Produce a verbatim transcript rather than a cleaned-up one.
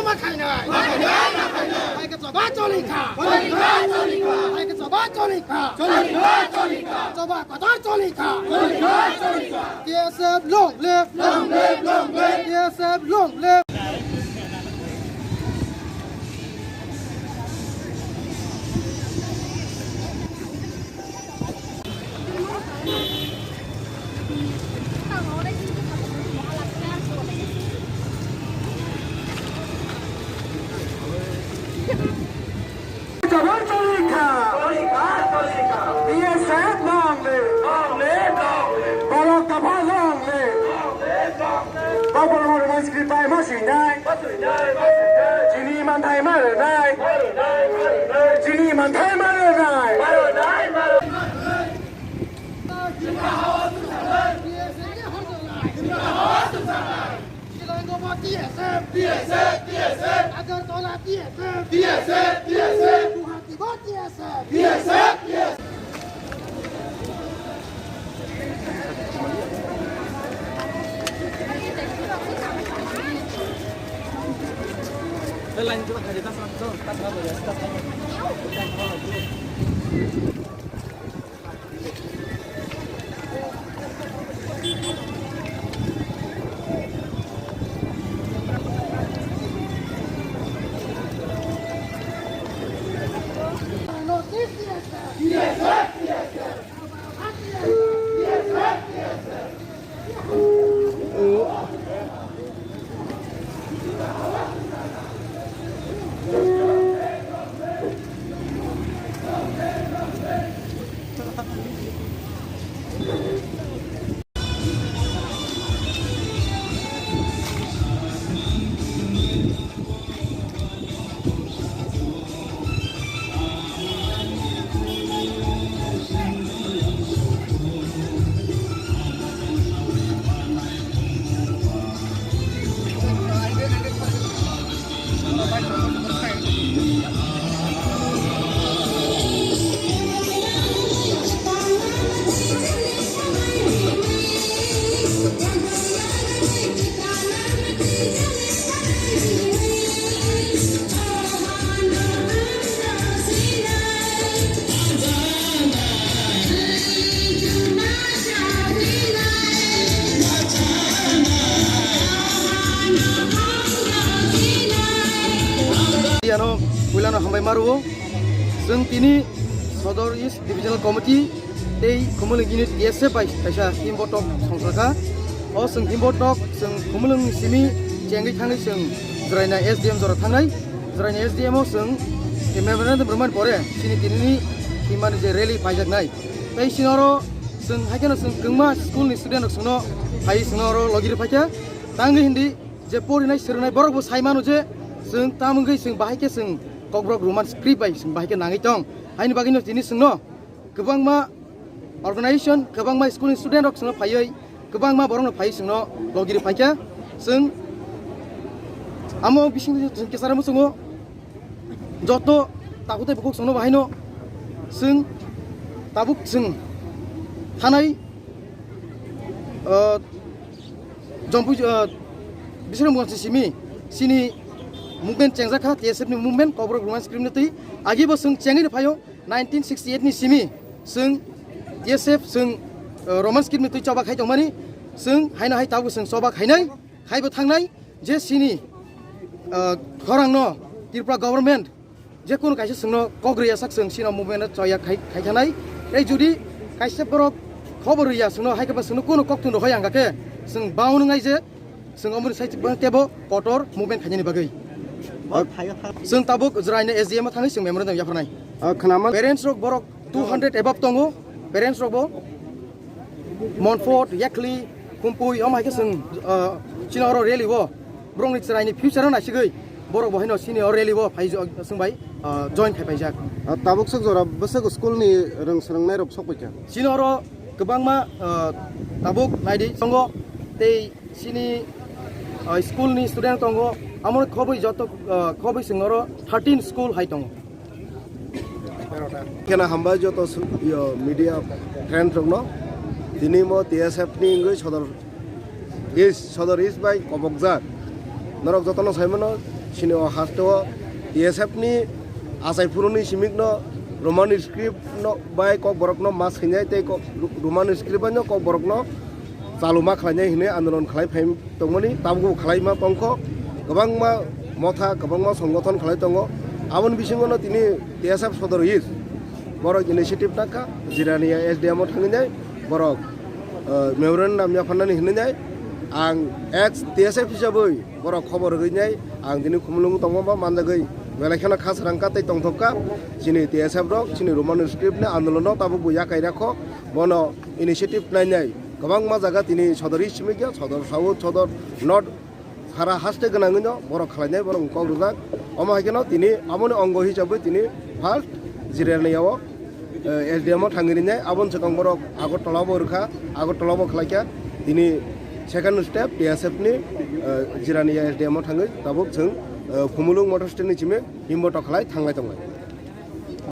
Hai ke choba choli kha. Hai ke choba choli kha. Choba kotor choli kha. T S F long live. Long live, long live. T S F long live. Borok dopha long live. Kokborok rwmani script bai ma swinai. Chini manthai ma rwnai. Chini manthai ma rwnai. T S F, T S F, T S F, Agartala T S F, T S F, T S F, Guwahati T S F, T S F, T S F. Ano puilano hambai maru. Chwng tini Sodor East Divisional Committee tei Khumulwng Unit T S F bai kaisa himbo tok songkha kha. O chwng himbo tok chwng Khumulwng simi chengwi thangwi chwng Jwraina S D M jora thangnai. Jwraina S D M o chwng memorandum rwmani pore chini tinini himani je rally paijaknai. Tei chini oro chwng hai kheno chwng kwbangma school ni student rok chwngno phai chwngno oro logi rw phaikha. Tangwi hindi je porinai swrwngnai borok bo sai mano je chwng tamo wngwi chwng bahai khe chwng Kokborok Roman script bai chwng bahai khe nangwi tong. Haini bagwino tini chwngno kwbangma organization, kwbangma school ni student rok chwngno phaiwi, kwbangma borokno phaiwi chwngno logi rw phaikha. Chwng amo bising chwng kisa rw muchungo joto takhuk tei bukhuk chwngno bahaino chwng tabuk chwng thanai, ah, Jompui, ah, Bisramganj ni simi chini movement chengjak kha, T S F ni movement, Kokborok Roman script ni twi. Agi bo chwng chengwi rw phaio. Nineteen sixty-eight ni simi chwng T S F chwng, uh, Roman script ni twi choba khai tongmani, chwng haino hai tabuk chwng choba khainai, khaibo thangnai je chini, uh, khorangno Tripura government je kunu kaisa chwngno kok rwya sak chwng chini movement no choya khai, khai thanai. Tei jodi kaisa borok khobor rwya chwngno hai khe ba chwngno kunu kok thung rw hoi ang khe chwng bang wngnai je Chwng omoni sai tebo kotor movement khainani bagwi. Chwng tabuk Jwraina S D M o thangwi chwng memorandum yapharnai. Ah, khwnama. Parents rok borok two hundred above tongo. Parents rok bo Monfort, Yakli, Kumpui, omo hai khe chwng, ah, chini oro rally o borokni chwraini future o naisigwi borok bo haino chini o rally o phai jo-, chwng bai, ah, join khai paijak. Ah, tabuk swk jora bwswk school ni rwng swrwngnai rok sok paikha. Chini oro kwbangma, ah, tabuk naidi tongo tei Chini, ah, school ni student tongo, amo khobwi joto, ah, khobwi chwng oro thirteen school hai tongo. Kheno hambai joto su-, yo, media friend rokno. Tini mo T S F ni wngwi Sodor East, Sodor East bai kobokjak. Norok jotono sai mano, Chini o haste o T S F ni achai phuruni simik no Roman script no bai Kokborok no ma swinai tei kok-, Roman script bai no Kokborok no chaluma khlainai hinwi andolon khlai phai tongmani, tabuk khlaima tongkho, kwbangma motha, kwbangma songothon khlai tongo. Aboni bisingo no tini T S F Sodor East borok initiative nakha, Jirania S D M o thangwi nai borok, eh, memorandum yapharnani hinwi nai. Ang ex T S F hisabwi borok khobor rwgwi nai, ang tini Khumulwng tongma ba manjagwi belai kheno kha srangkha tei tongthokha. Chini T S F rok chini Roman script ni andolono tabuk bo yakai rakho, bono initiative nainai kwbangma jaga tini Sodor East simi khe Sodor South, Sodor North, sara haste gwnangwi no borok khlainai, borok kok rwjak. Omo hai kheno tini aboni ongo hisabwi tini first Jirania o, eh, S D M o thangwi rinai, aboni swkang borok Agartala bo rwkha, Agartala bo khlaikha. Tini second step T S F ni, eh, Jirania S D M o thangwi tabuk chwng, eh, Khumulwng motor stand ni simi himbo tokhlai thanglai tonglai.